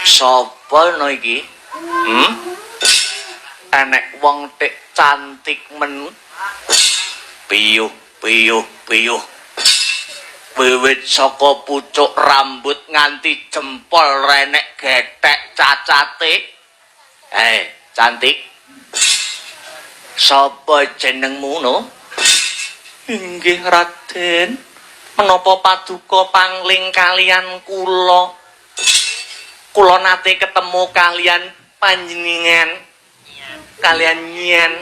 Sapa no iki? Enek wong tik cantik men. Piyuh, piyuh, piyuh. Wiwit saka pucuk rambut nganti jempol renek gethek cacate. Cantik. Sapa jenengmu no? Inggih Raden. Menapa paduka pangling kalian kula? Kula nate ketemu kalian panjenengan. Kalian nyen.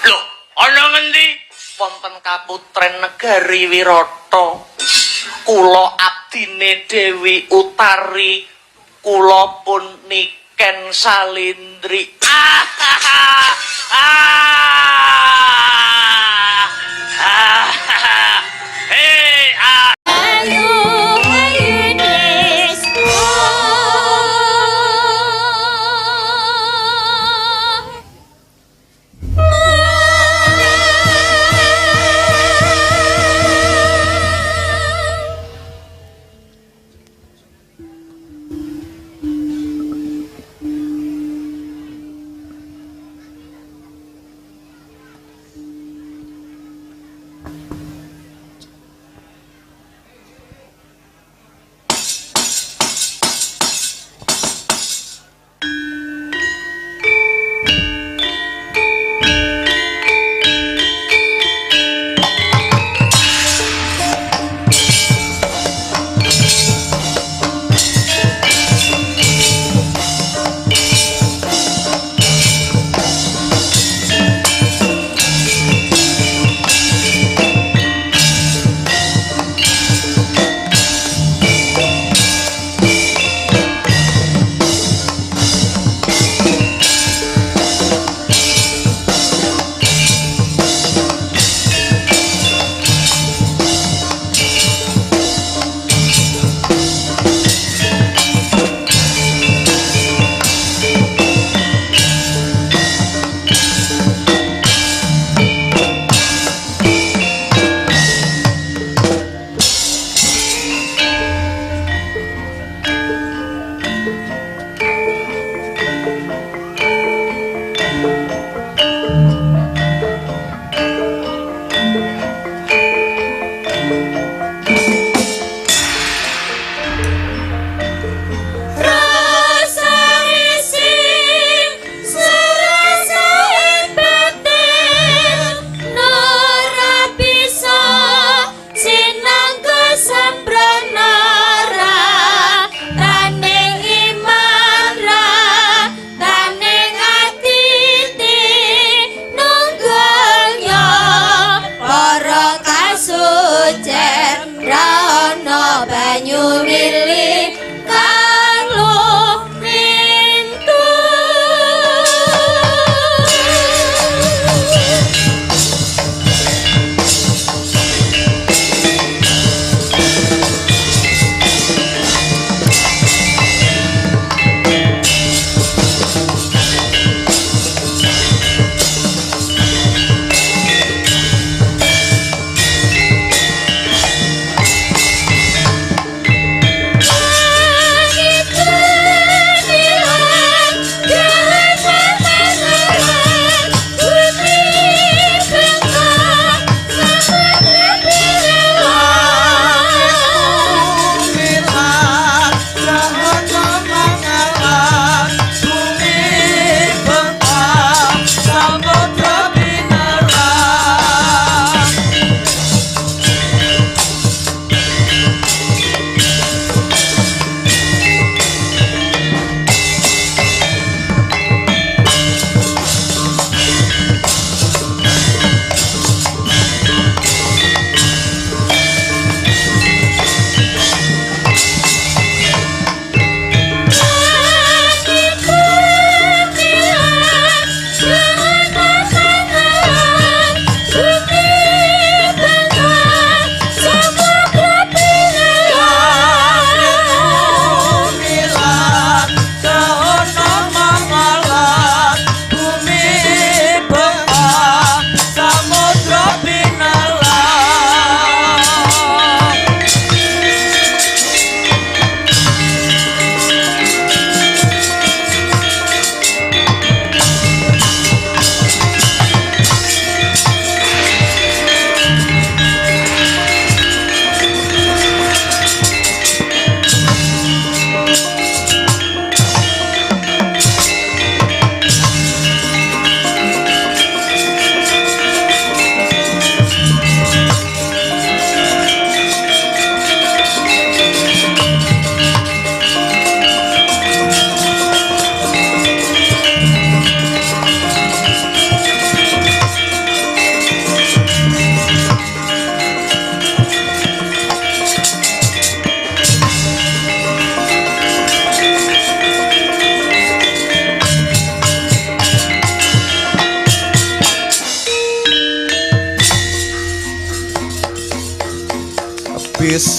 Loh, ana ngendi? Wonten kaputren negari Wirata. Kula abdine Dewi Utari. Kula pun Niken Salindri. Ah, ah, ah, hei, ah. Ayu ayu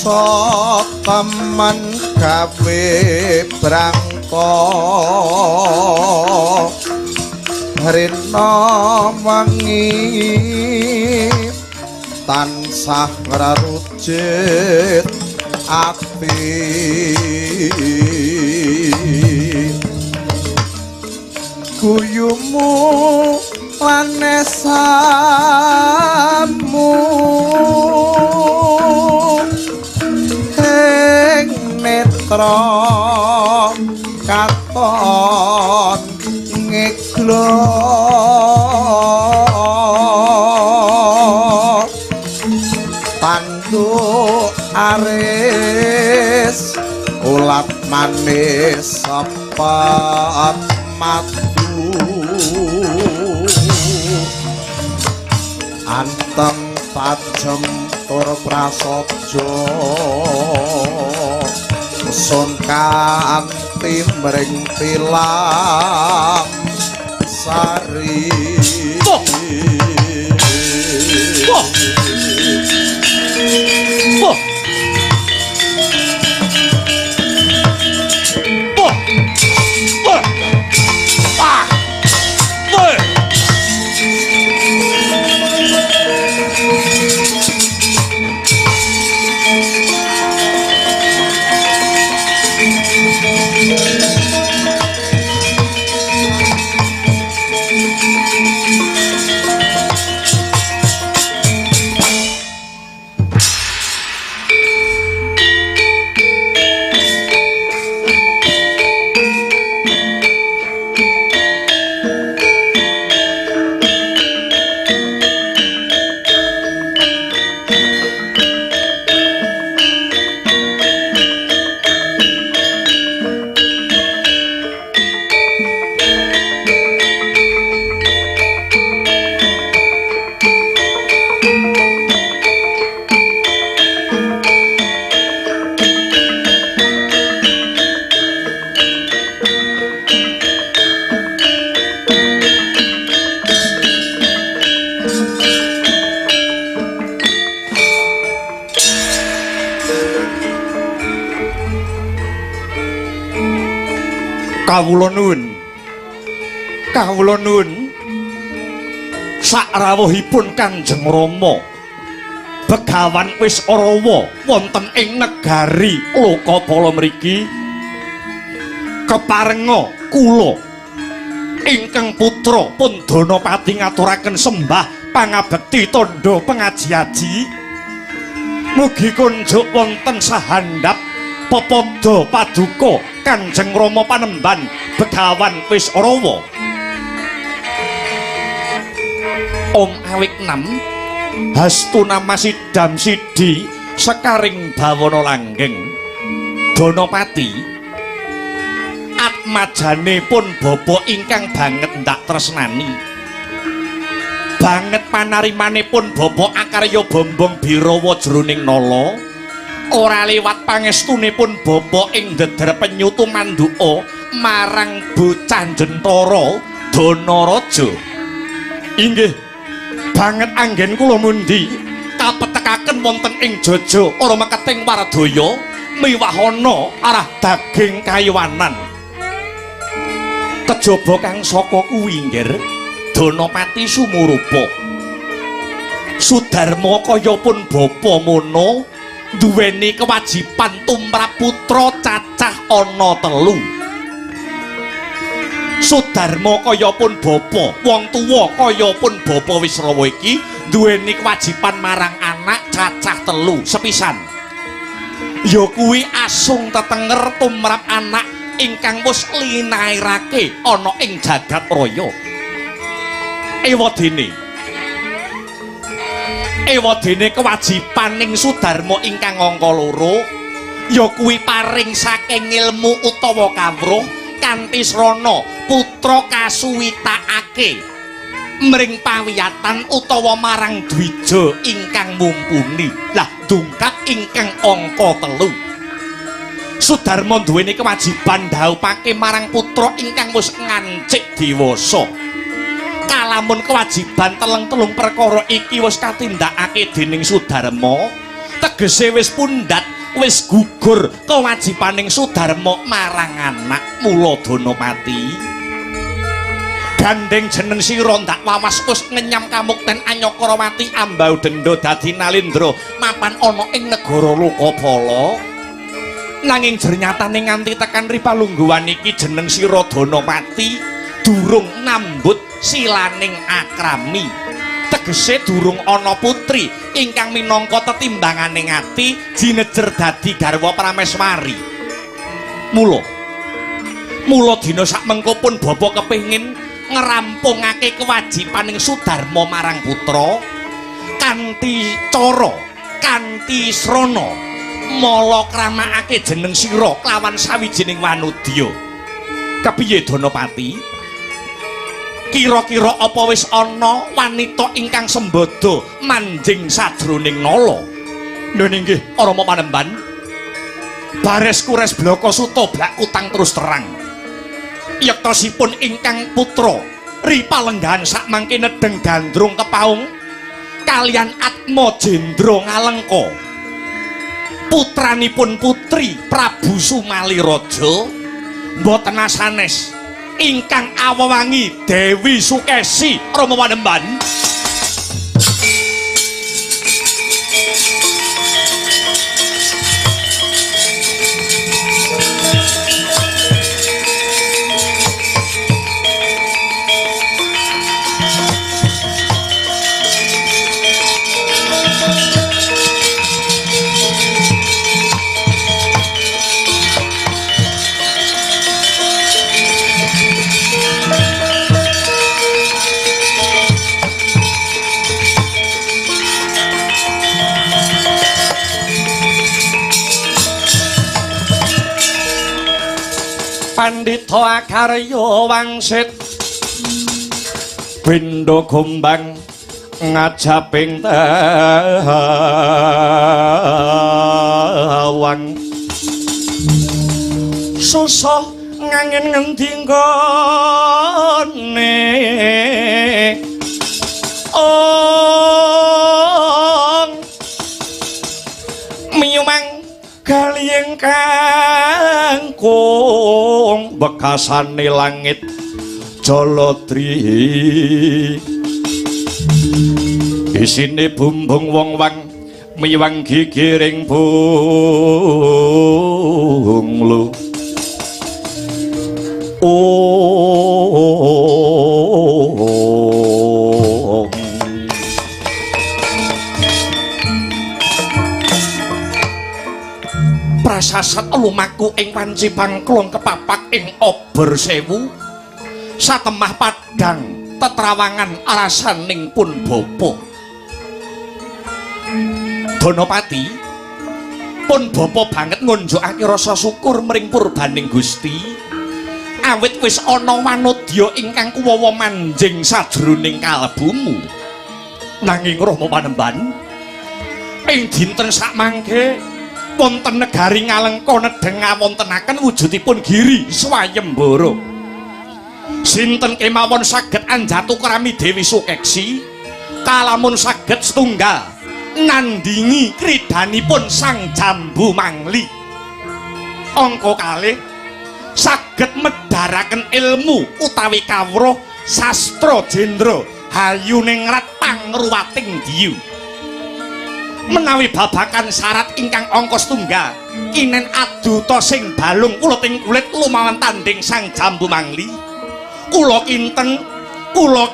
Rasa temen gawe brangta rina wengi tansah ngrarujit ati guyumu lan nesamu ing netra katon ngeglo tanduk aris ulat manis sepet madu anteng tajem tur prasaja sun kanthi mring tilam sari. Wah. Wah. Wah. Wah. Wah. Wah. Wah. Kawula nuwun. Kawula nuwun. Sakrawuhipun Kanjeng Rama Begawan wis Arawa wonten ing negari Lokapala mriki keparenga kula ingkang putra pun Danapati ngaturaken sembah pangabekti tandha pengaji-aji. Mugi kunjuk wonten sahandhap pepada paduka Kanjeng Rama panemban Begawan wis Arawa. Om Awik Nam Hastuna Masidam Sidi Sekaring Bawana Langgeng Danapati atmajane pun bapa ingkang banget ndak tresnani banget panarimanipun bapa akarya bombong birawa jroning nala ora liwat pangestunipun bapa ing ndeder penyutu manduka marang bocah Jentara Danaraja. Inggih banget anggen kula mundi kapetekaken wonten ing jaja ora meketing wardaya miwahana arah daging kayuwanan. Kejaba kang saka kuwi nggir Danapati sumurupa Sudarma kaya pun bapa mono duweni kewajiban tumrap putra cacah ana telu. Sudarma kaya pun bapa, wong tuwa kaya pun bapa Wisrawa iki duweni kewajiban marang anak cacah telu sepisan. Ya kuwi asung tetenger tumrap anak ingkang wis linairake ana ing jagat raya. Ewadene kewajiban ning Sudarma ingkang angka loro ya kuwi paring saking ilmu utawa kawruh kanthi srana putra kasuwitakake mring pawiyatan utawa marang dwija ingkang mumpuni. Lah dungkap ingkang angka telu. Sudarma duweni kewajiban dhaupake marang putra ingkang wis ngancik dewasa. Kalamun kewajiban teleng-telung perkara iki wis katindakake dening Sudarma, Tegese wis pundhat, wis gugur kewajibaning Sudarma marang anak. Mula Danapati, gandeng jeneng sira ndak wawas wis ngenyam kamukten Anyakarawati ambau denda dadi Nalendra mapan ana ing negara Lokapala. Nanging jernyatane nganti tekan ripalungguhan iki jeneng sira Danapati durung nambut silaning akrami. Tegese durung ana putri ingkang minangka tetimbanganing ati jinejer dadi garwa prameswari. Mula dina sakmengko pun bapa kepengin ngrampungake kewajibaning Sudarma marang putra kanthi cara, kanthi srana mala kramakake jeneng sira kelawan sawijining wanudya. Kepiye Danapati? Kira-kira apa wis ana wanita ingkang sembada manjing sajroning nala? Lho inggih Rama Panemban. Bares kures blaka suta blak kutang terus terang. Yektosipun ingkang putra ripalenggahan sakmangke nedheng gandrung kepaung kalian Atma Jendra Ngalengka. Putranipun putri Prabu Sumaliraja mboten asanes ingkang awewangi Dewi Sukesi. Rama Panemban. Pandhita Akarya wangsit benda gombang ngajaping tawang susah ngangin ngendi nggone ong miyumang galiyeng kangkung bekasane langit jaladri isine bumbung wong wang miwang gigiring bunglu. Oh, prasasat lumaku ing wanci pangklong kepapak ing obor sewu satemah padang tetrawangan alasaning pun bapa. Danapati, pun bapa banget ngunjukake rasa syukur mring purbaning Gusti awit wis ana wanudya ingkang kuwawa manjing sajroning kalbumu. Nanging Rama Panemban, ing dinten sakmangke wonten negari Ngalengka nedheng ngawontenaken wujudipun giri swayembara. Sinten kemawon saged anjatu krami Dewi Sukeksi kalamun saged setunggal nandingi kridanipun Sang Jambu Mangli. Angka kalih saged medharaken ilmu utawi kawruh sastra jendra hayuningrat pangruwating diyu. Menawi babakan syarat ingkang angka setunggal kinen aduta sing balung kuluting kulit lumawan tanding Sang Jambu Mangli, kula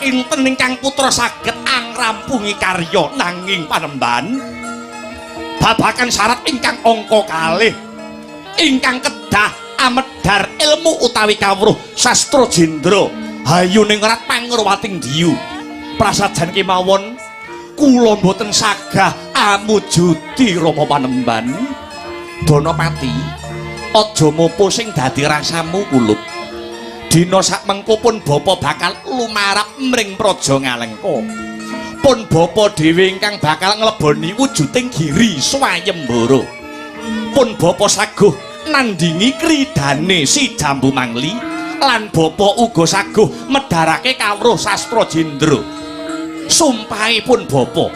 kinten ingkang putra saged angrampungi karya. Nanging Panemban, babakan syarat ingkang angka kalih ingkang kedah amedhar ilmu utawi kawruh sastra jendra hayuningrat pangruwating diyu, prasajan kemawon kula mboten sagah amujudi Rama Panemban. Danapati, aja mopo sing dadi rasamu kulup. Dina sakmengko pun bapa bakal lumarap mring Praja Ngalengka. Pun bapa dhewe ingkang bakal ngleboni wujuding giri swayembara. Pun bapa saguh nandingi kridane si Jambu Mangli lan bapa uga saguh medharake kawruh sastra jendra. Sumpahipun bapa,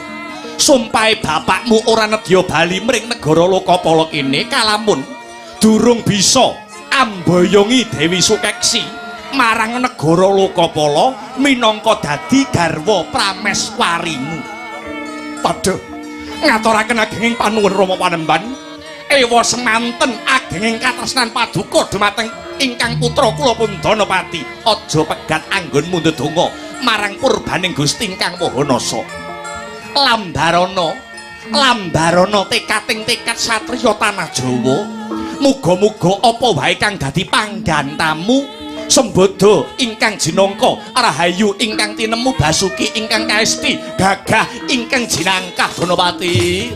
Sumpahe bapakmu ora nedya bali mring negara Lokapala kene kalamun durung bisa amboyongi Dewi Sukeksi marang negara Lokapala minangka dadi garwa prameswarimu. Padha ngaturaken agenging panuwun Rama Panemban. Ewa semanten agenging katresnan paduka dumateng ingkang putra kula pun Danapati. Aja pegat anggonmu ndedonga marang purbaning Gusti ingkang Maha Nasa. Lambarana, lambarana tekating tekad satriya tanah Jawa. Muga-muga apa wae kang dadi panggantamu sembada ingkang jinangka, rahayu ingkang tinemu, basuki ingkang kaesti, gagah ingkang jinangkah Danapati.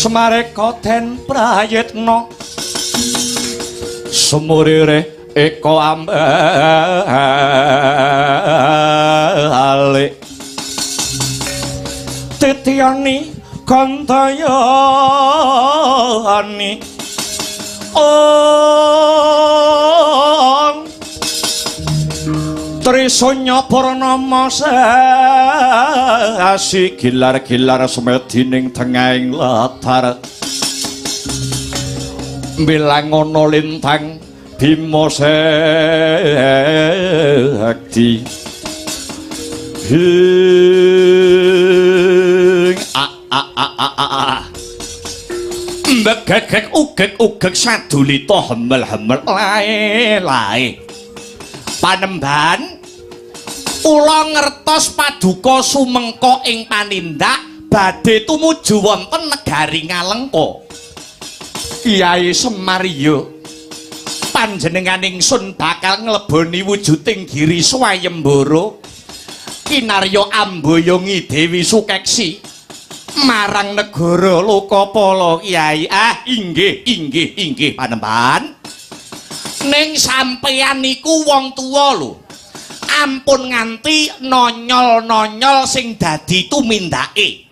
Semareka den prayitna sumurire eka ambalik titiyani gantayani ong Trisanya Purnama sasi gilar-gilar semedi ning tengahing latar bilang ana lintang Bima Sakti hing a a a a a a mbegek ugek-ugek sadulita hemel-hemel lae-lae. Panemban kula ngertos paduka sumengka ing panindak badhe tumuju wonten negari Ngalengka. Kyai Semar yo panjenengan ingsun bakal ngleboni wujuding Giri Swayembara kinarya amboyongi Dewi Sukeksi marang negara Lokapala. Kyai ah inggih inggih inggih panemban. Ning sampeyan niku wong tuwa lho, ampun nganti nonyol-nonyol sing dadi tumindake.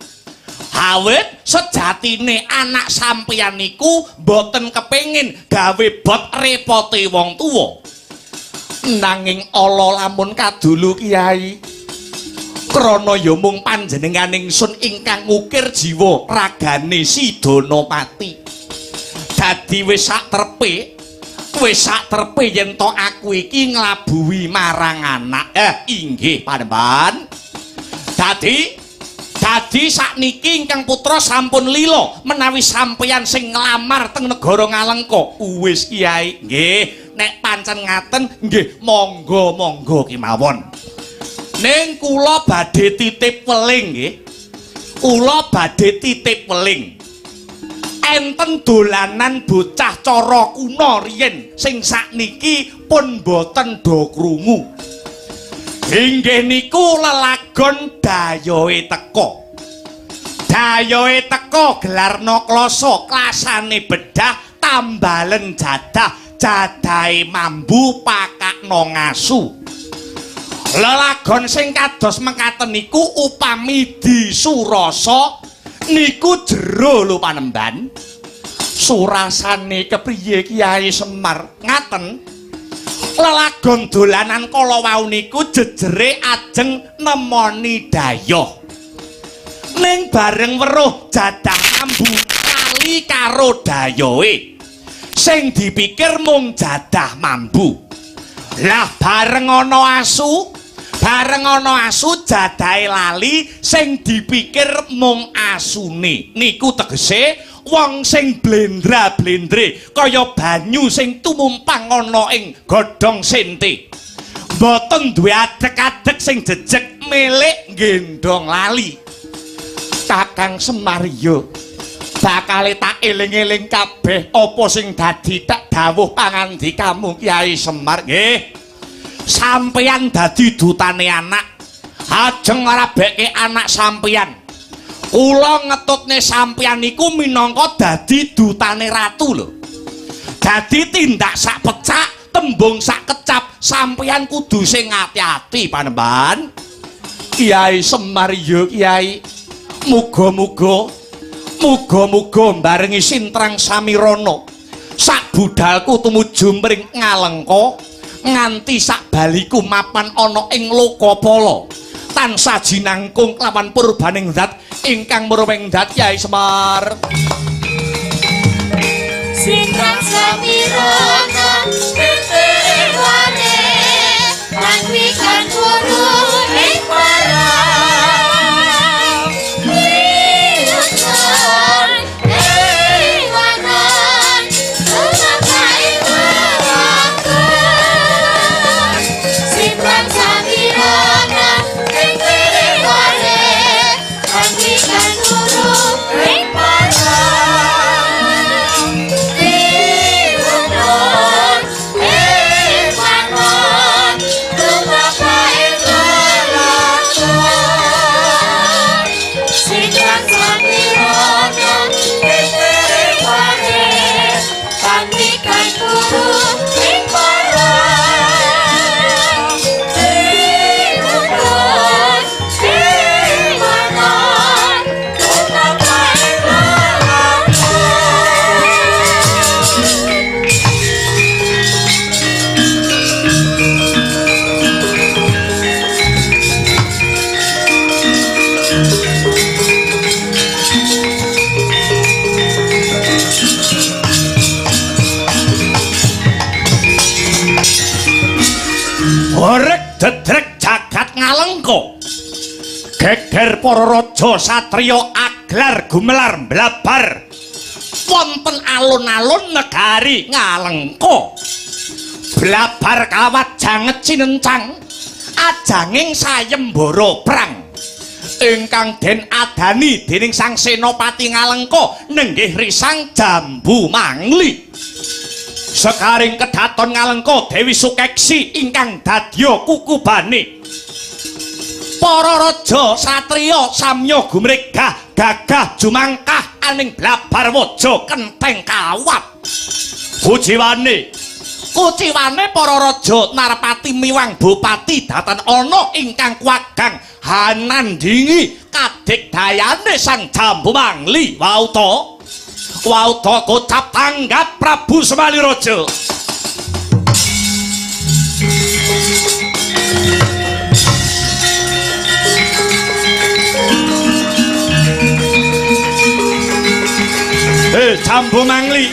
Awit sejatine anak sampeyan niku mboten kepengin gawe bot repote wong tuwa. Nanging ala lamun kadulu Kiai. Krana ya mung panjenengan ingsun ingkang ngukir jiwa ragane Sidana pati. Dadi wis sak trepe, wis sak trepe yen to aku iki nglabuhi marang anak. Inggih panembahan. Dadi sakniki ingkang putra sampun lila menawi sampeyan sing nglamar teng negara Ngalengka. Wis Kiai, nggih, nek pancen ngaten nggih monggo-monggo kemawon. Ning kula badhe titip weling nggih. Kula badhe titip weling. Enten dolanan bocah cara kuna riyen sing sakniki pun boten do krungu. Inggih niku lelagon dayohe teka. Dayohe teka gelarna klasa, klasane bedah tambalen jadah, jadahe mambu pakakna ngasu. Lelagon sing kados mekaten niku upami disurasa niku jero lho panemban. Surasane kepriye Kiai Semar? Ngaten. Lelagon dolanan kala wau niku jejere ajeng nemoni dayoh. Ning bareng weruh jadah mambu kali karo dayohe. Sing dipikir mung jadah mambu. Lah bareng ana asu jadahe lali sing dipikir mung asune. Niku tegese wong sing blendra-blendre kaya banyu sing tumumpang ana ing godhong sente. Mboten duwe adeg-adeg sing jejeg milik nggendhong lali. Kakang Semar yo bakale tak eling-eling kabeh apa sing dadi tak dawuh pangandikamu Kiai Semar. Nggih. Sampeyan dadi dutane anak. Ajeng ngrabekke anak sampeyan. Kula ngetutne sampeyan niku minangka dadi dutane ratu lho. Dadi tindak sak pecak, tembung sak kecap, sampeyan kudu sing ati-ati panembahan. Kiai Semar yo Kiai. Muga-muga muga-muga mbarengi sintrang samirana. Sak budalku tumuju mring Ngalengka nganti sak baliku mapan ana ing Lokapala. Tansah jinangkung kelawan purbaning zat ingkang murwing zat Kyai Semar. Sintrang samirana ketewane langwikan guru ing parang wiluton ing wanan lumakai welakon. Sintrang samirana ketewane langwikan guru ing parang wiluton ing wanan lumakai welakon. Sintrang samirana ketewane langwikan guru ing parang wiluton ing wanan lumakai welakon. Horeg dedrek jagat Ngalengka. Geger para raja satriya aglar gumelar blabar wonten alun-alun negari Ngalengka. Blabar kawat janget cinencang ajanging sayembara perang ingkang den adani dening Sang Senopati Ngalengka nenggih risang Jambu Mangli. Sekaring kedaton Ngalengka Dewi Sukeksi ingkang dadya kukubane. Para raja satriya samya gumregah gagah jumangkah aning blabar waja kentheng kawat. Pujiwane Kuciwane para raja Narpati miwang bupati datan ana ingkang kuwagang hanandingi kadigdayane Sang Jambu Mangli. Wauta wauta kocap tanggap Prabu Sumali Raja. Hei Jambu Mangli,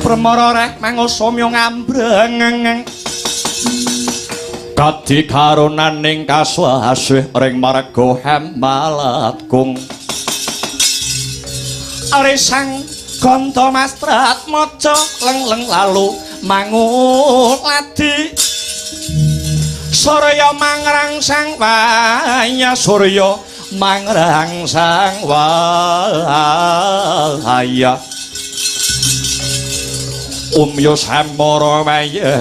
Permara reh mangosomyo ngambreng kadikaronaning kaswasih ring marga Hemalatgung. Arisang ganta mastrat maca leng-leng lalu manguladi surya mangrangsang waya surya mangrangsang waya umyo samara mayanto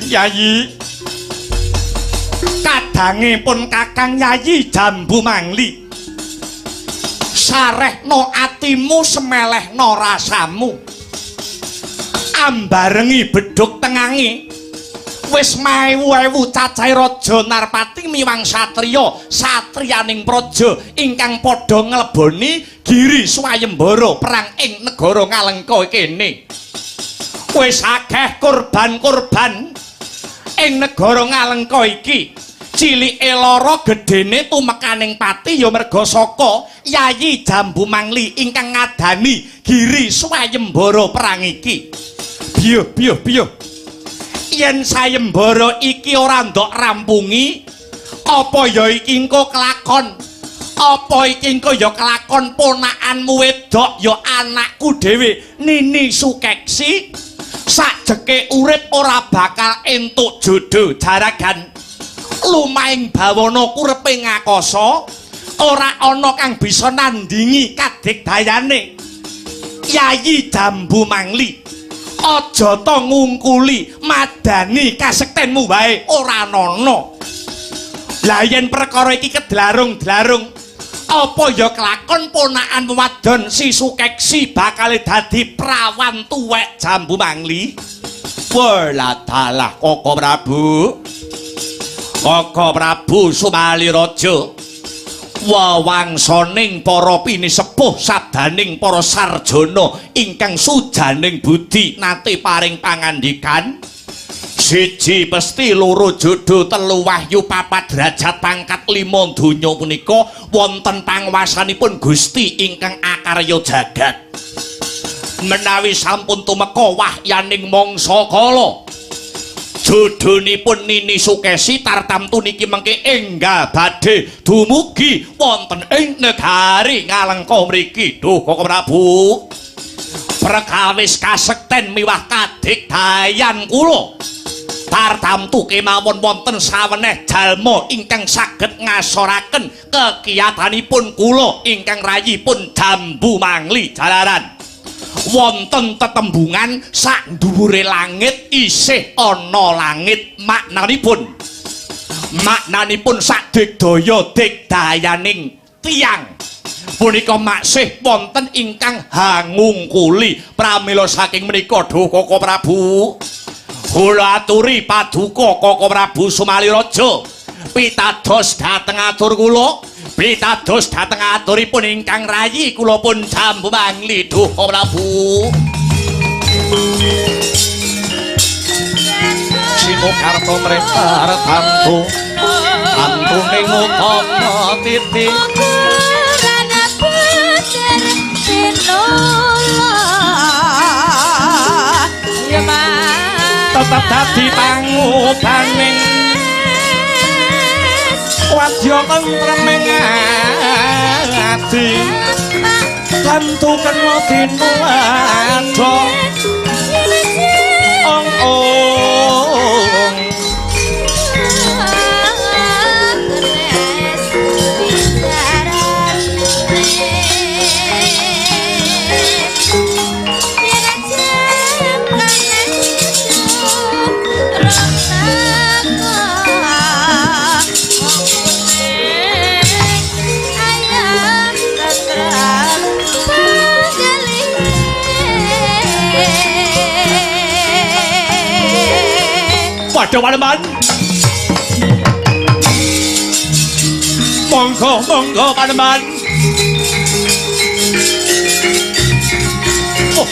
Yayi kadangipun Kakang Yayi Jambu Mangli, sarehno atimu semelehno rasamu ambarengi bedhug tengange. Wis maewu-ewu cacahe raja Narpati miwang satriya satriyaning praja ingkang padha ngleboni giri swayembara perang ing negara Ngalengka kene. Wis akeh korban-korban ing negara Ngalengka iki. Cilike lara gedene tumekaning pati ya merga saka Yayi Jambu Mangli ingkang ngadani giri swayembara perang iki. Biyuh biyuh biyuh. Yen sayembara iki ora ndok rampungi, apa ya iki engko kelakon? Apa iki engko ya kelakon ponakanmu wedok ya anakku dhewe Nini Sukeksi sakjeke urip ora bakal entuk jodoh jaragan. Lumahing bawana kurepe ngakasa ora ana kang bisa nandingi kadigdayane Yayi Jambu Mangli. Aja to ngungkuli madani kasektenmu wae ora ana. Lah yen perkara iki kedlarung-dlarung, apa ya kelakon ponakan wadon si Sukeksi bakal dadi prawan tuwek Jambu Mangli? Weladalah Koko Prabu. Koko Prabu Sumali Raja. Wewangsaning para pinisepuh sabdaning para sarjana ingkang sujaning budi nate paring pangandikan, siji pesti, loro jodoh, telu wahyu, papat derajat pangkat, lima donya punika wonten panguwasanipun Gusti ingkang akarya jagat. Menawi sampun tumeka wahyaning mangsa kala, jodhonipun Nini Sukesi tartamtu niki mengke enggal badhe dumugi wonten ing negari Ngalengka mriki. Duh Koko Prabu, perkawis kasekten miwah kadigdayan kula tartamtu kemawon wonten saweneh jalma ingkang saged ngasoraken kekiyatanipun kula ingkang rayipun Jambu Mangli jalaran wonten tetembungan sak dhuwure langit isih ana langit. Maknanipun maknanipun sak digdaya digdayaning tiyang punika maksih wonten ingkang hangungkuli. Pramila saking menika duh Koko Prabu, kula aturi paduka Koko Prabu Sumali Raja pitados dhateng atur kula, pitados dhateng aturipun ingkang rayi kula pun Jambu Mangli. Duh Prabu, Sinokarta mrepar tamtu tamtuning utama titi ukuran bener tinula Tetep dadi pangubaning wadya tentreming ati tantu kena tinuladha ong ong. Waduh panemban. Monggo monggo panemban. Oh.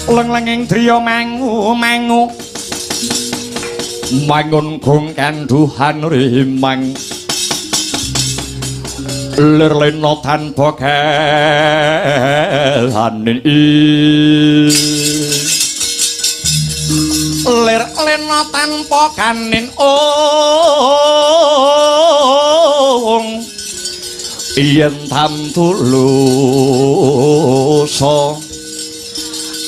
Leng-lenging driya mangu mangu mangun gong kanduhan rimang lir lena tanpa kehanin lir lena tanpa kanin ong yen tamtu lusa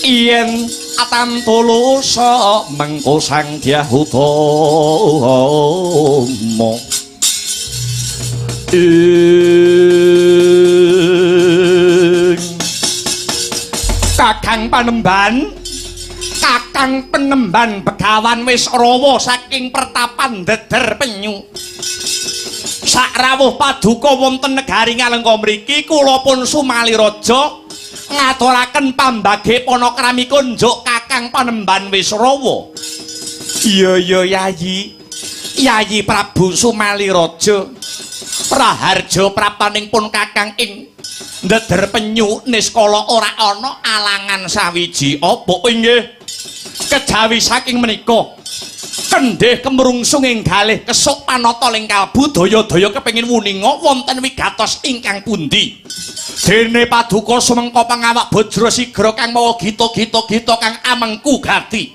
yen atantulusa mengko Sang Dyah Utama ing Kakang Panemban, Kakang Penemban Begawan wis rawa saking pertapan Deder Penyu. Sakrawuh paduka wonten negari Ngalengka mriki kula pun sumali raja ngaturaken pambage panakrami kunjuk Kakang Panemban Wisrawa. Iya iya Yayi. Yayi Prabu Sumaliraja. Praharja prapaning pun Kakang ing Ndeder Penyu niskala ora ana alangan sawiji apa inggih. Kejawi saking menika kendhih kemrungsung ing galih kesuk panata ing kalbu daya-daya kepengin wuninga wonten wigatos ingkang pundi. Dene paduka sumengka pangawak bajra sigra kang mawa gita-gita-gita kang amengku gati.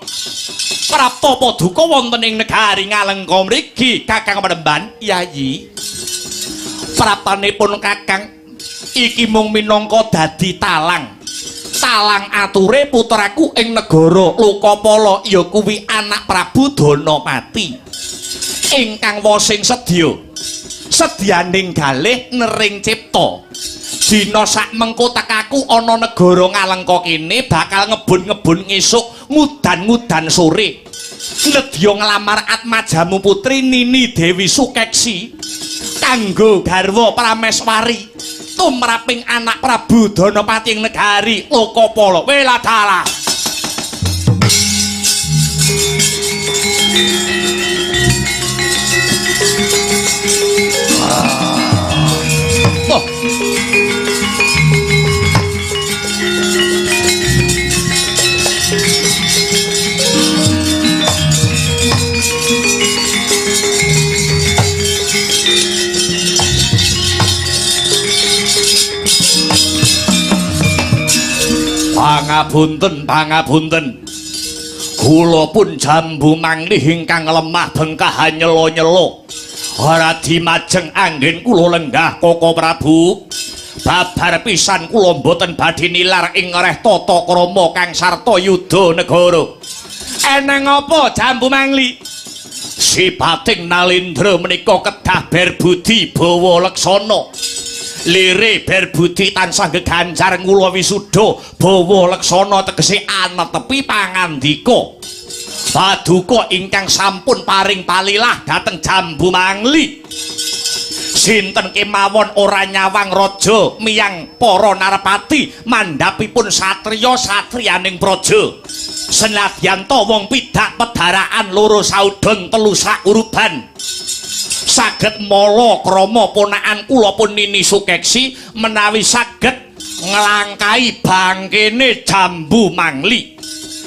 Prapta paduka wonten ing negari Ngalengka mriki Kakang Panemban Yayi. Praptanipun Kakang iki mung minangka dadi talang. Talang ature putraku ing negara Lokapala ya kuwi anak Prabu Danapati. Ingkang wasing sedya. Sedyaning galih nering cipta. Dina sak mengko tekaku ana negara Ngalengka kene bakal ngebun-ngebun ngesuk ngudan-ngudan sore. Nedya nglamar Atmajamu putri Nini Dewi Sukeksi kanggo garwa Prameswari tumraping anak Prabu Danapati ing negari Lokapala. Weladalah. Oh. Pangapunten, pangapunten. Kula pun jambu manglih ingkang lemah bengkahan nyelo-nyelo. Radi majeng anggen kula lenggah Koko Prabu. Babar pisan kula mboten badhe nilar ing reh tata krama kang sarta yuda negara. Eneng apa jambu mangli? Sipating Nalindra menika kedah berbudi bawa leksana. Lire berbudi tansah geganjar ngula wisuda bawa leksana tegese anetepi pangandika. Paduka ingkang sampun paring palilah dhateng Jambu Mangli. Sinten kemawon ora nyawang raja miyang para narapati mandhapipun satriya-satriyaning praja. Senadyan ta wong pidak pedharaan loro saudon telu sauruban saged mala krama ponakan kula pun Nini Sukeksi menawi saged nglangkai bangkene Jambu Mangli.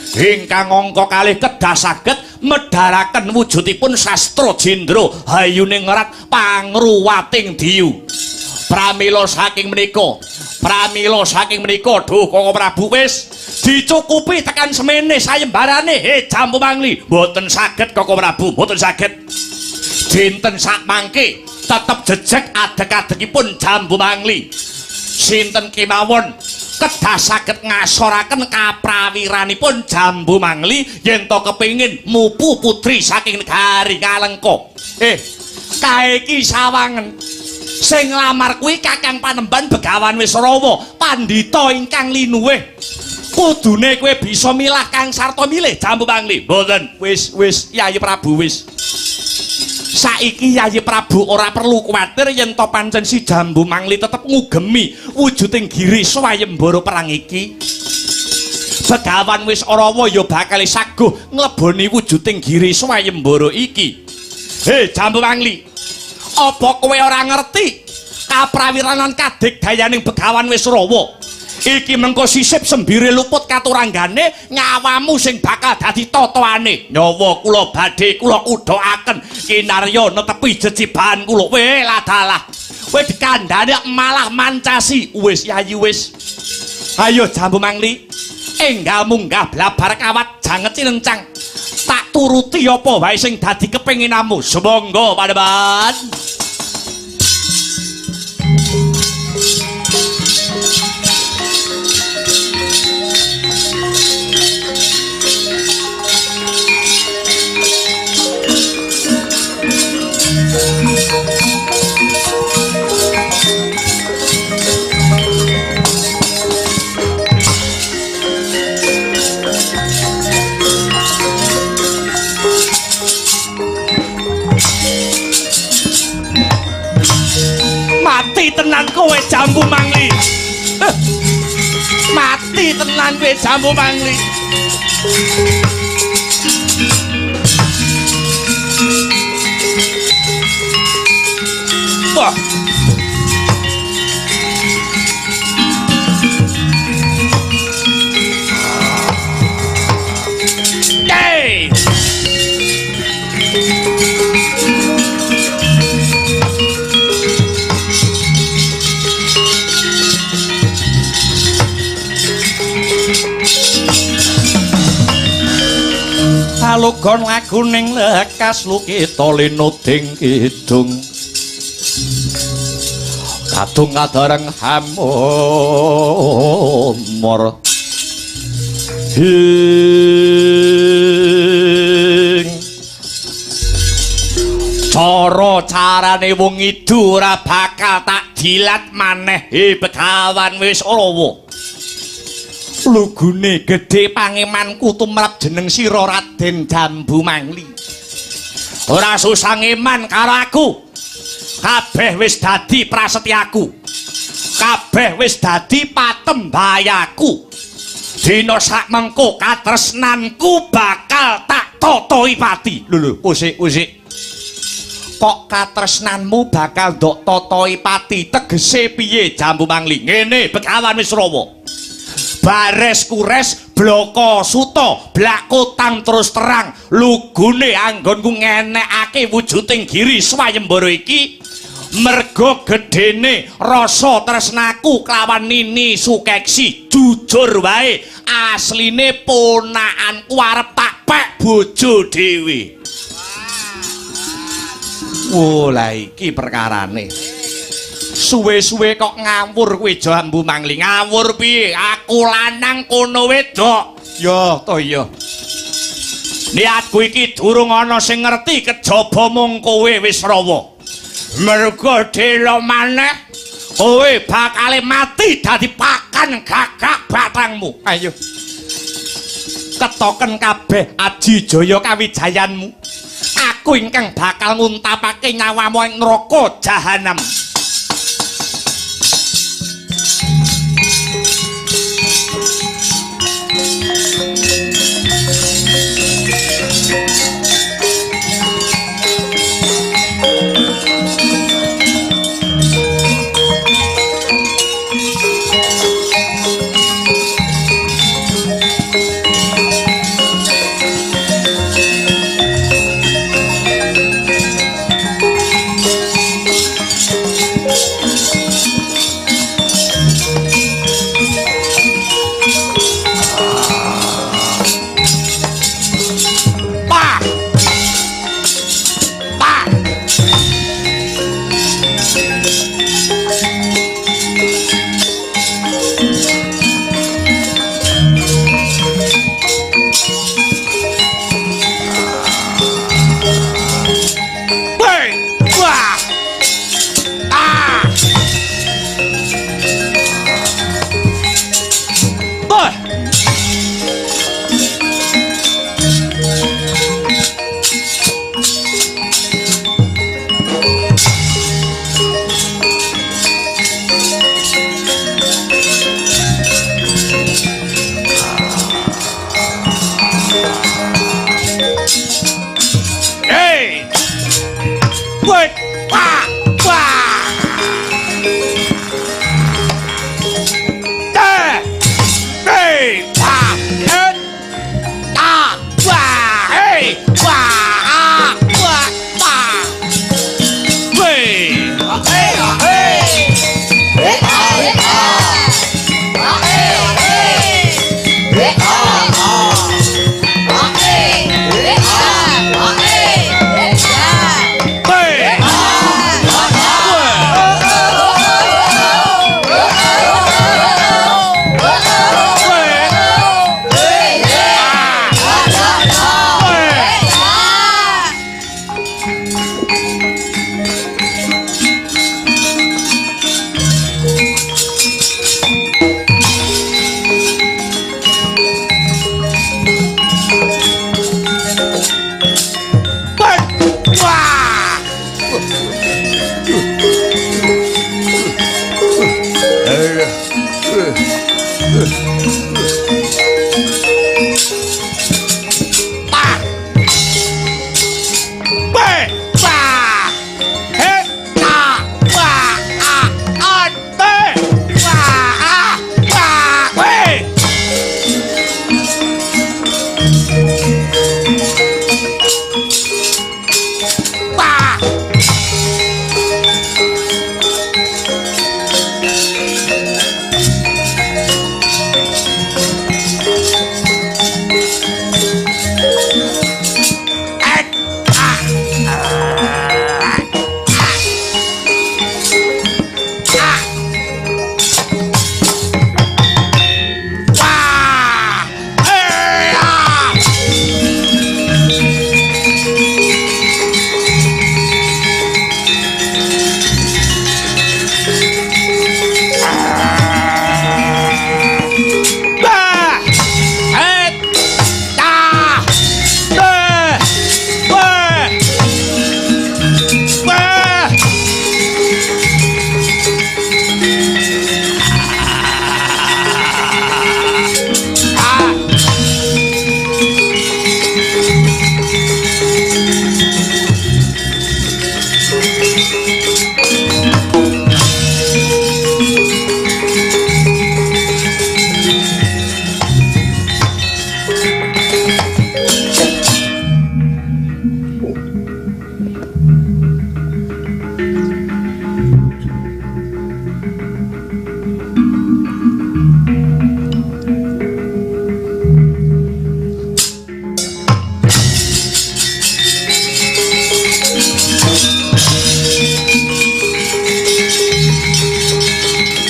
Ingkang angka kalih kedah saged medharaken wujudipun sastra jendra hayuning rat pangruwating diyu. Pramila saking menika, duh Koko Prabu wis dicukupi tekan semene sayembarane. He Jambu Mangli, mboten saged Koko Prabu, mboten saged. Dinten sakmangke tetep jejeg adeg-adegipun Jambu Mangli. Sinten kemawon kedah saged ngasoraken kaprawiranipun Jambu Mangli yen to kepengin mupu putri saking negari Ngalengka. Kae iki sawangen sing nglamar kuwi Kakang Panembahan Begawan Wisrawa, pandhita ingkang linuwih. Kudune kowe bisa milah kang sarta milih Jambu Mangli. Mboten, wis wis Yayi Prabu wis. Saiki Yayi Prabu ora perlu kuwatir yen to pancen si Jambu Mangli tetep ngugemi wujuding giri swayembara perang iki. Begawan Wisrawa ya bakal saguh ngleboni wujuding giri swayembara iki. He Jambu Mangli, apa kowe ora ngerti kaprawiranan kadigdayaning Begawan Wisrawa? Iki mengko sisip sembire luput katuranggane nyawamu sing bakal dadi totoane. Nyawa kula badhe kula kudhokaken kinarya netepi jejibahan kula. Weh ladalah, kowe dikandhane malah mancasi. Wis Yayi wis. Ayo Jambu Mangli, enggal munggah blabar kawat janget cilencang. Tak turuti apa wae sing dadi kepinginanmu. Sumangga Panembahan. Mati tenan kowe Jambu Mangli. Mati tenan kowe Jambu Mangli. Wah. Hey! Alugon laguning lekas lukita linuding kidung kadung kadareng hamur hing cara carane wong idu ora bakal tak dilat maneh. He Begawan Wisrawa, lugune gedhe pangemanku tumrap jeneng sira Raden Jambu Mangli. Ora susah ngeman karo aku. Kabeh wis dadi prasetyaku. Kabeh wis dadi patembayaku. Dina sakmengko katresnanku bakal tak totoi pati. Lho lho, usik usik. Kok katresnanmu bakal ndok totoi pati? Tegese piye Jambu Mangli? Ngene Begawan Wisrawa. Bares kures bloko suto blakotang terus terang lugune anggonku ngenekake wujuding giri swayembara iki merga gedene rasa tresnaku kelawan Nini Sukeksi. Jujur wae asline ponakanku arep tak pek bojo dhewe. Wo lah iki perkarane. Suwe-suwe kok ngawur kowe Jambu Mangli. Ngawur piye? Aku lanang kono wedok. Ya to ya. Niatku iki durung ana sing ngerti kejaba mung kowe Wisrawa. Mergo delo maneh kowe bakale mati dadi pakan gagak batangmu. Ayo. Ketoken kabeh aji jaya kawijayanmu. Aku Aku ingkang bakal nguntapake nyawamu ing neraka jahanam.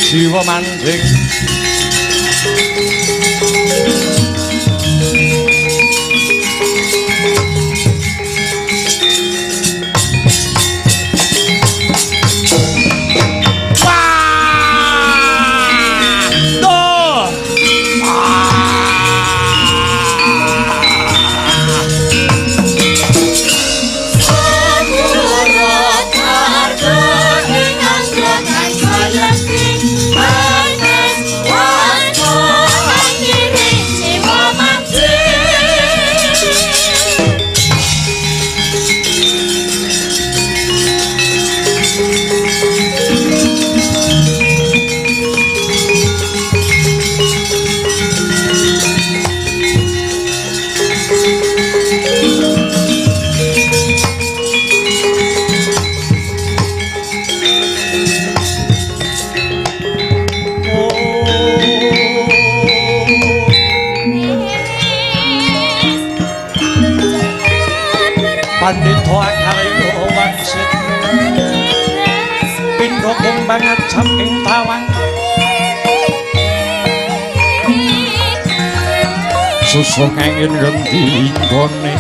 Jiwa manjing. Wah! Pandhita akarya wangsit pindha kembang ajam ing tawang susuh angin ngendi nggone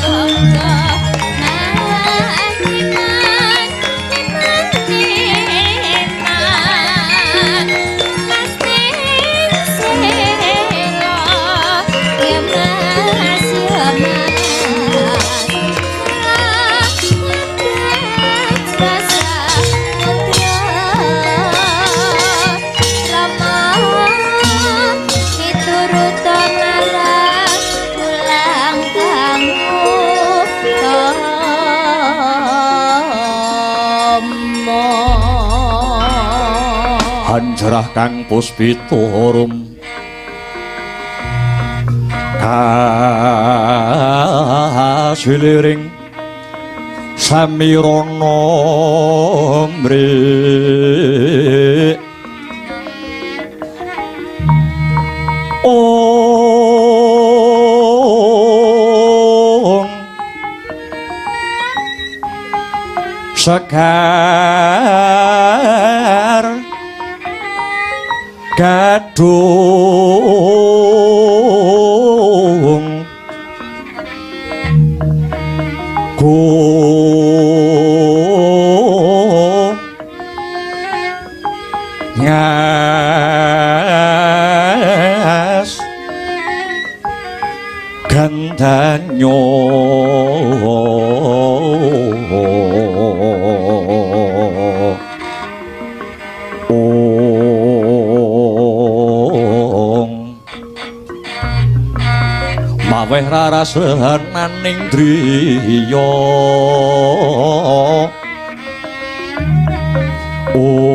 Hanjarah kang puspita rum kasiliring samirana mrik ong sekar gadung go ngas gandanyo maweh rarasaning driya ong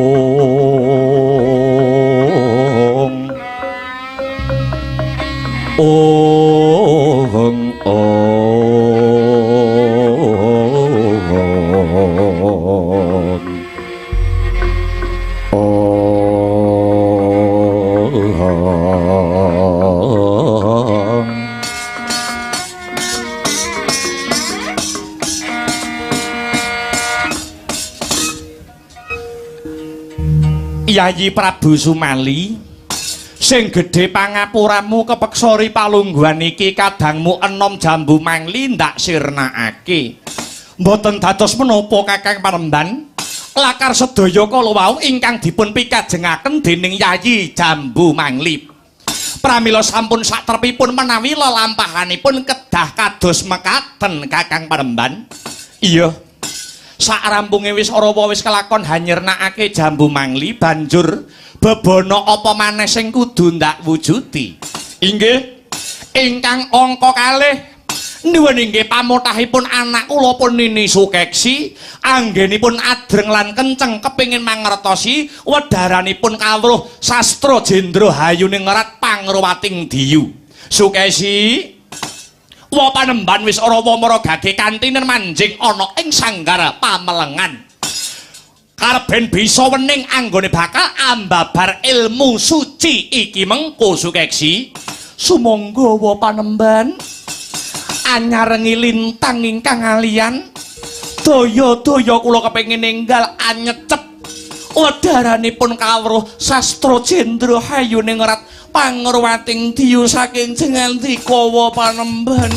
ong ong ong. Yayi Prabu Sumali sing gedhe pangapuramu kepeksa ri palungguhan iki kadangmu enom Jambu Mangli ndak sirnakake. Mboten dados menapa Kakang Panemban, lakar sedaya kala wau ingkang dipun pikajengaken dening Yayi Jambu Mangli. Pramila sampun satrepipun menawi lelampahanipun kedah kados mekaten Kakang Panemban. Iya. Sakrampunge wis Arawa wis kelakon hanyernakake Jambu Mangli, banjur bebana apa maneh sing kudu ndak wujudi? Inggih, ingkang angka kalih nuwun inggih pamotahipun anak kula pun Nini Sukeksi, anggenipun adreng lan kenceng kepingin mangertosi wedharanipun kawruh sastra jendra hayuning ngerat pangruwating diyu. Sukesi, wa panemban wis Arawa maragage kantinen manjing ana ing sanggar pamelengan. Karben bisa wening anggone bakal ambabar ilmu suci iki mengko Sukeksi. Sumangga wa panemban anyarengi lintang ingkang alian. Daya-daya kula kepengin ninggal anyecep wedharanipun kawruh sastra jendra hayuning ngerat pangruwating diyu saking jengandika wa panemban.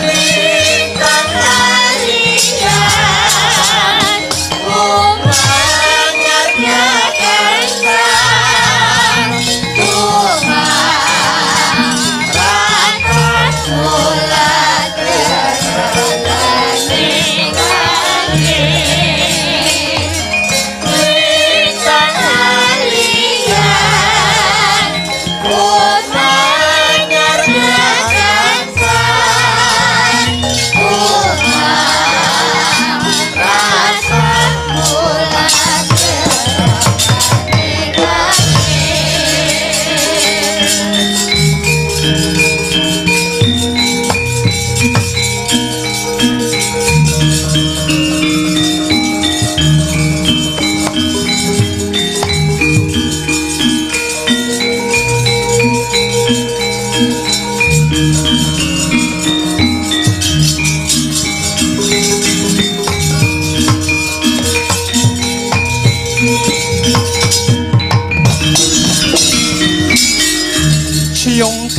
Lintang alian,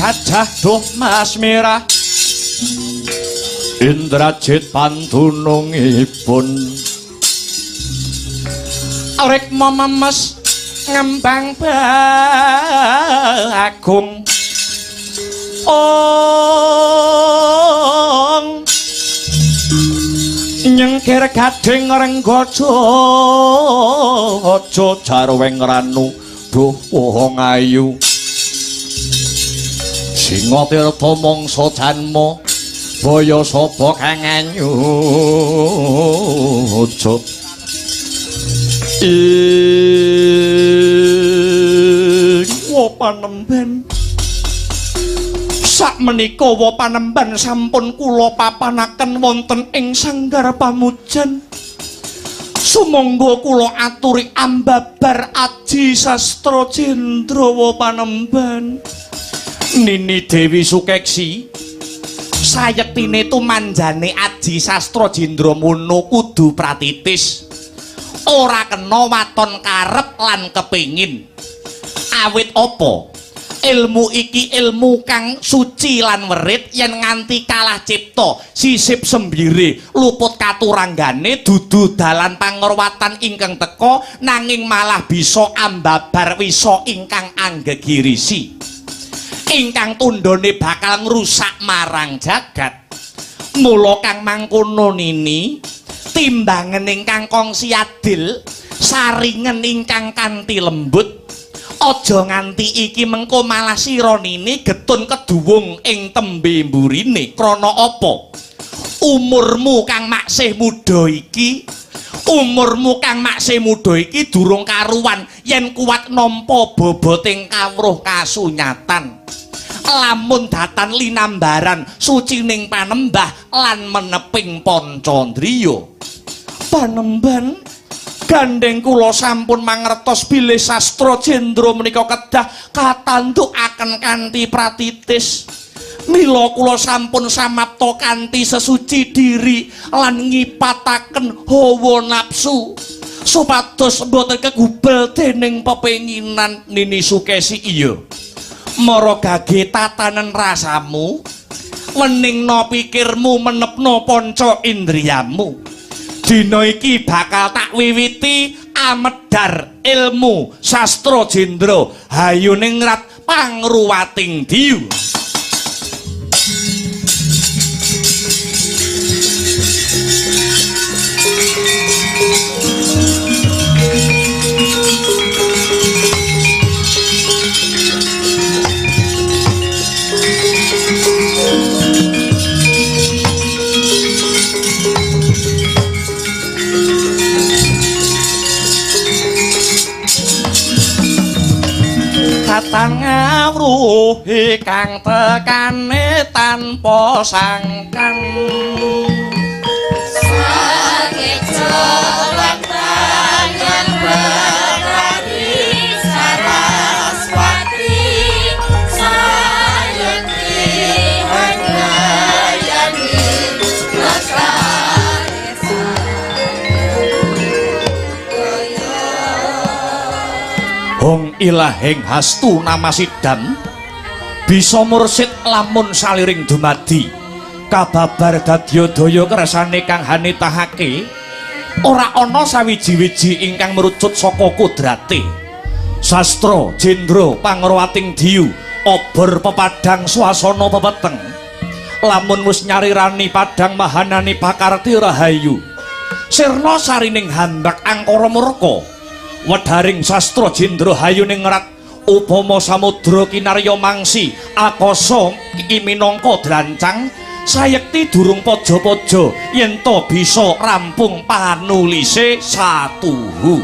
gajah duh Mas Mirah Indrajit pantunungipun rikma memes ngembang bagung ong nyengkir gading renggaja aja jarweng ranu duh wong ayu singa tirta mangsa janma baya sapa kang anyuja ing wapanemben sakmenika wapanemban sampun kula papanaken wonten ing sanggar pamujan. Sumangga kula aturi ambabar aji sastra jendra wapanemban. Nini Dewi Sukeksi, sayektine tumanjane aji sastra jendra mono kudu pratitis. Ora kena waton karep lan kepingin. Awit apa? Ilmu iki ilmu kang suci lan werit yen nganti kalah cipta sisip sembire luput katuranggane dudu dalan pangorwatan ingkang teka nanging malah bisa ambabar wisa ingkang anggegirisi ingkang tundhone bakal ngrusak marang jagat. Mula kang mangkono nini timbangen ingkang kongsi adil saringen ingkang kanthi lembut. Aja nganti iki mengko malah sira nini getun keduwung ing tembe mburine. Krana apa? Umurmu kang maksih muda iki, umurmu kang maksih muda iki durung karuan yen kuat nampa boboting kawruh kasunyatan. Lamun datan linambaran sucining panembah lan meneping pancandriya. Panemban gandeng kula sampun mangertos bilih sastra jendra menika kedah katandukaken kanthi pratitis. Mila kula sampun samapta kanthi sesuci diri lan ngipataken hawa nafsu supados mboten kegubel dening pepenginan. Nini Sukesi, iya. Mara gage tatanen rasamu, weningna pikirmu, menepna panca indriyamu. Dina iki bakal tak wiwiti amedhar ilmu sastra jendra hayuningrat pangruwating diyu. Katan ngawruhi kang tekane tanpa sangkan. Sakeca tangan berani Saraswati sayekti handayani lestari. Hong ilahing hastu namasidam bisa mursid lamun saliring dumadi kababar dadya daya kersane kang hanitahake ora ana sawiji-wiji ingkang merucut saka kudrate. Sastra jendra pangruwating diyu obor pepadang swasana pepeteng lamun wis nyarirani padang mahanani pakarti rahayu sirna sarining hambak angkara murka wedharing sastra jendra hayuningrat upama samudra kinarya mangsi akasa iki minangka drancang sayekti durung paja-paja yen ta bisa rampung panulise satuhu.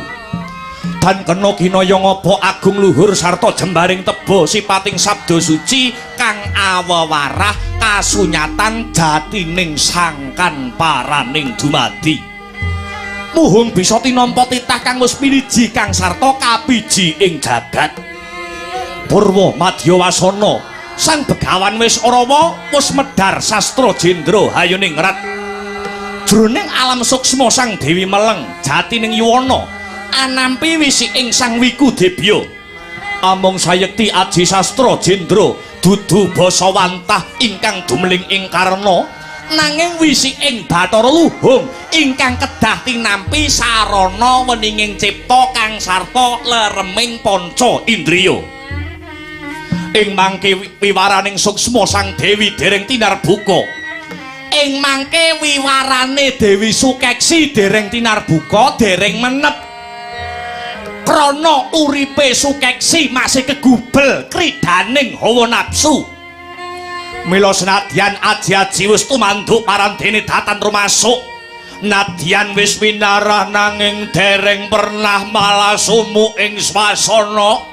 Dan kena kinaya ngaba agung luhur sarta jembaring teba sipating sabda suci kang awewarah kasunyatan jatining sangkan paraning dumadi. Muhung bisa tinampa titah kang wis piniji kang sarta kapiji ing jagat. Purwa madya wasana sang begawan wis orawa wis medhar sastra jendra hayuningrat. Jroning alam suksma sang Dewi Meleng jatining yuwana anampi wisi ing sang Wiku Debya. Amung sayekti aji sastra jendra Dudu basa wantah ingkang dumeling ing karna, nanging wisiking Bathara Luhung ingkang kedah tinampi sarana weninging cipta kang sarta lereming panca indriya. Ing mangke wiwaraning suksma Sang Dewi dereng tinarbuka. Ing mangke wiwarane Dewi Sukeksi dereng tinarbuka, dereng menep. Krana uripe Sukeksi masih kegubel kridaning hawa nafsu. Mila senadyan aji-aji wis tumanduk parandene datan rumasuk, nadyan wis winarah nanging dereng pernah malah sumu ing swasana.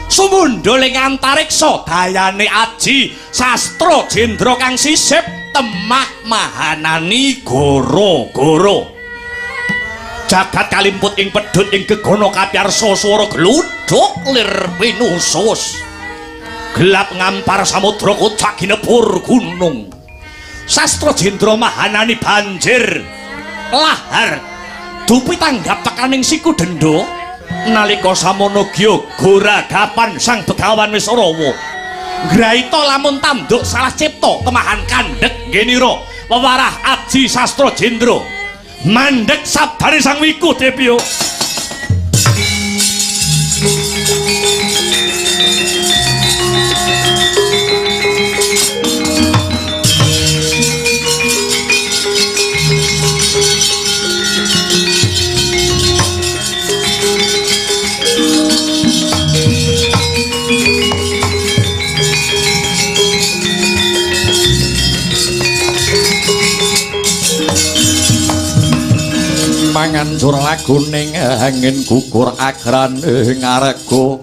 Sumundhul ing antariksa dayane aji sastra jendra kang sisip temah mahanani goro-goro. Jagat kalimput ing pedhut ing gegana kapyarsa swara gludhuk lir pinusus. Gelap ngampar samudra kocak ginebur gunung. Sastra jendra mahanani banjir lahar dupi tanggap tekaning siku denda. Nalika samono gya goragapan sang begawan wis rawa. Ngraita lamun tanduk salah cipta temahan kandhek ngenira wewarah aji sastra jendra. Mandhek sabdane Sang Wiku Debya. Mangancur laguning angin gugur agrane ngarega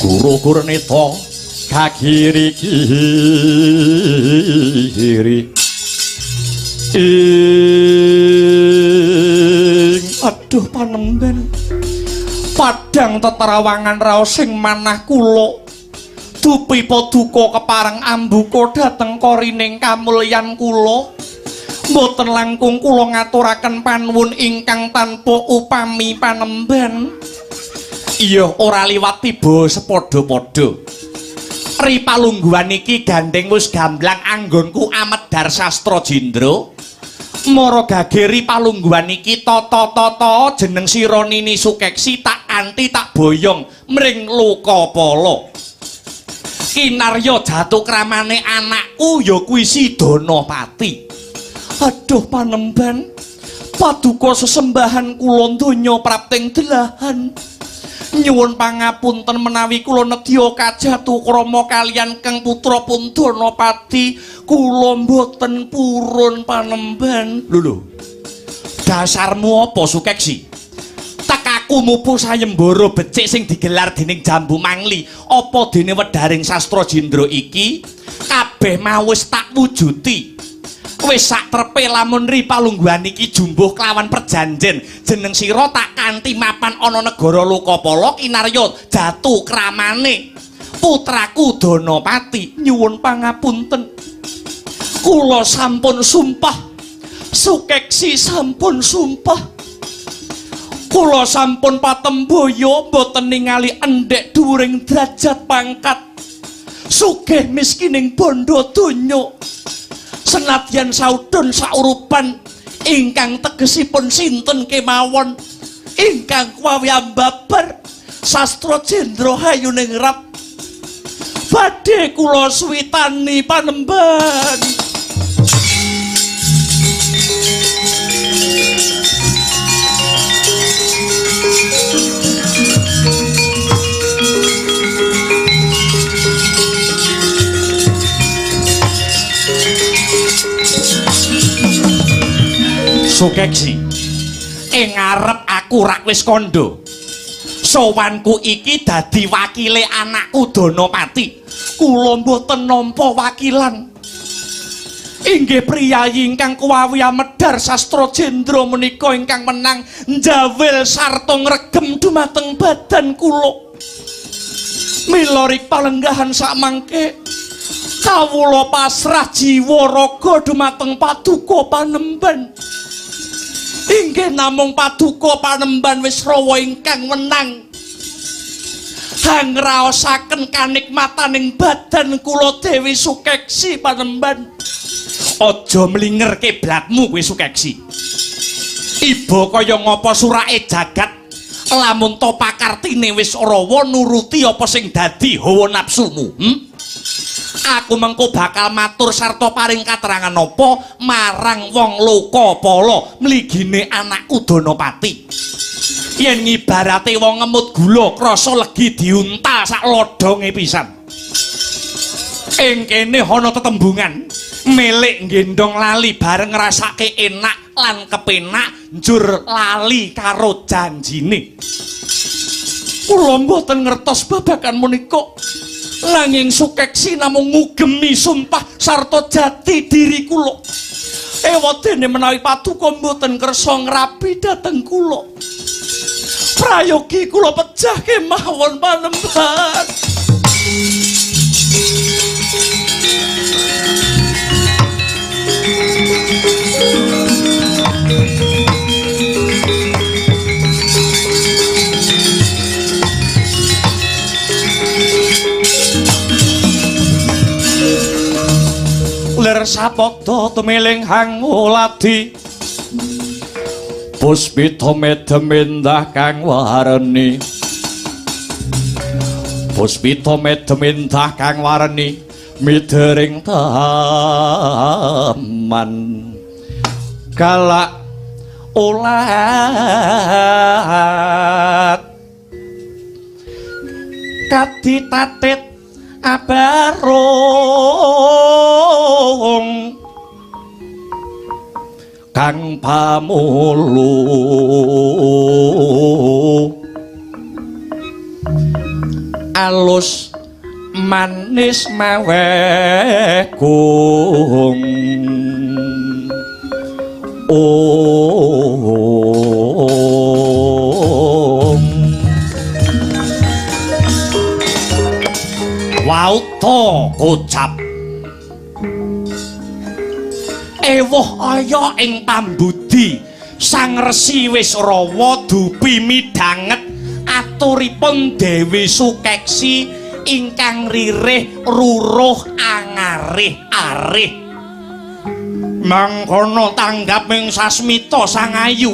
guru gurnita kagiri-giri ing aduh panemben padang teterawangan raos sing manah kula dupi paduka kepareng ambuka dhateng korining kamulyan kula. Mboten langkung kula ngaturaken panuwun ingkang tanpa upami panemben. Iya ora liwat tiba sepadha-padha. Ri palungguhan iki gandeng wis gamblang anggonku amedhar sastra jendra. Mara gage ri palungguhan iki tata-tata jeneng sira Nini Sukeksi tak anti tak boyong mring Lokapala. Kinarya jatuh kramane anakku ya kuwi si Danapati. Aduh panemban, paduka sesembahan kula donya prapting delahan. Nyuwun pangapunten menawi kula nedya kajatu krama kaliyan Kang Putra pun Danapati, kula mboten purun panemban. Lho lho. Dasarmu apa Sukeksi? Tekaku mupu sayembara becik sing digelar dening Jambu Mangli, apa dene wedharing sastra jendra iki kabeh mau wis tak wujuti. Wis sak trepe lamun ri palungguhan iki jumbuh kelawan perjanjen jeneng sira tak kanthi mapan ana negara Lokapala kinarya jatuh kramane putraku Danapati. Nyuwun pangapunten, kula sampun sumpah, Sukeksi sampun sumpah, kula sampun patembaya mboten ningali endhek dhuwuring derajat pangkat sugih miskining bondo donya. Senadyan saudon saurupan ingkang tegesipun sinten kemawon ingkang kuwawi ambabar sastra jendra hayuning rat badhe kula suwitani panemban. Sukeksi, ing ngarep aku rak wis kandha. Sowanku iki dadi wakile anakku Danapati. Kula mboten nampa wakilan. Inggih priyayi ingkang kuwawi amedhar sastra jendra menika ingkang menang njawil sarta ngregem dumateng badan kula. Mila rik palenggahan sakmangke kawula pasrah jiwa raga dumateng paduka panemban. Inggih namung paduka panemban wis rawa ingkang wenang. Kang ngraosaken kanikmataning badan kula Dewi Sukeksi panemban. Aja mlinger kiblatmu kowe Sukeksi. Iba kaya ngapa surake jagat lamun to pakartine wis rawa nuruti apa sing dadi hawa nafsumu. Aku mengko bakal matur sarta paring katerangan apa marang wong Lokapala mligine anakku Danapati. Yen ngibarate wong ngemut gula krasa legi diuntal sak lodonge pisan. Ing kene ana tetembungan milik nggendong lali bareng ngrasake enak lan kepenak njur lali karo janjine. Kula mboten ngertos babagan menika. Nanging Sukeksi namung ngugemi sumpah sarta jati diri kula. Ewadene menawi paduka mboten kersa ngrabi dhateng kula. Prayogi kula pejah kemawon panemban. Lir sapada tumiling hanguladi puspita medem endah kang wareni. Puspita medem endah kang wareni midering taman galak ulat kaditatit abarung kang pamulu alus manis maweh gung ong. Wauta kocap ewuh aya ing pambudi Sang Resi Wisrawa dupi midhanget aturipun Dewi Sukeksi ingkang ririh ruruh angarih-arih. Mangkono tanggap ing sasmita sang ayu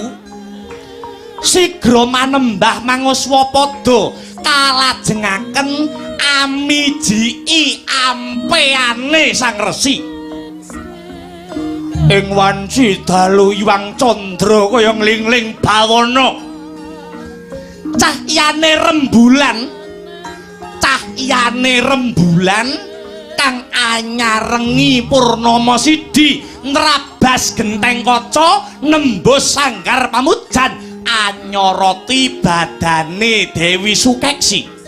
sigra manembah manguswapada kalajengaken amijiki ampeane Sang Resi. Ing wanci dalu Iwang Candra kaya nglingling bawana. Cahyane rembulan, cahyane rembulan kang anyarengi purnama sidi nrabas genteng kaca nembus sanggar pamujan anyoroti badane Dewi Sukeksi.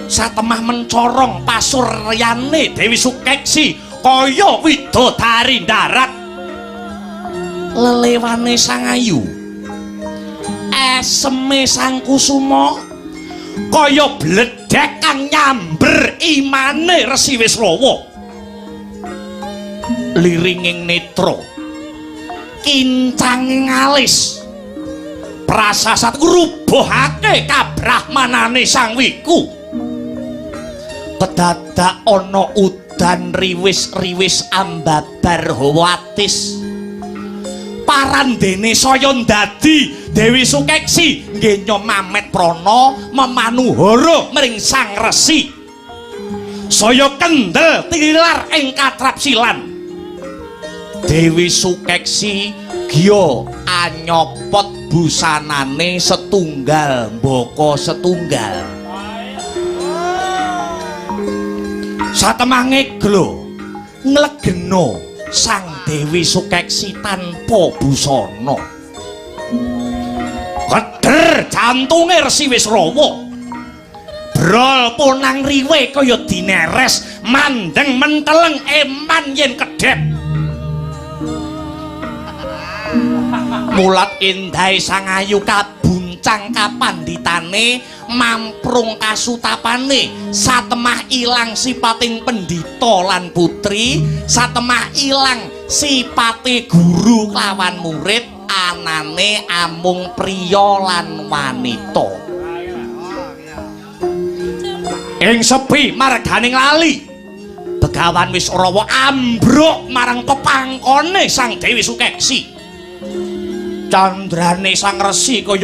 Satemah mencorong pasuryane Dewi Sukeksi kaya widodari darat. Lelewane sang ayu eseme sang kusuma kaya bledhek kang nyamber imane Resi Wisrawa. Liringing netra kincanging alis prasasat ngrubuhake kabrahmanane sang wiku. Kedadak ana udan riwis-riwis ambabar hawa atis. Parandene saya ndadi Dewi Sukeksi nggenya mamet prana memanuhara mring Sang Resi. Saya kendel tilar ing katrapsilan. Dewi Sukeksi gya anyopot busanane setunggal mbaka setunggal. Satemah ngeglo nglegena Sang Dewi Sukeksi tanpa busana. Keder jantunge Resi Wisrawa. Brol ponang riwe kaya dineres mandeng menteleng eman yen kedhep. Mulat endahe sang ayu kabuncang kapandhitane mamprung kasutapane. Satemah ilang sipating pendhita lan putri, satemah ilang sipate guru lawan murid, anane amung priya lan wanita. Ing sepi marganing lali. Begawan Wisrawa ambruk marang pepangkone Sang Dewi Sukeksi. Candrane Sang Resi kaya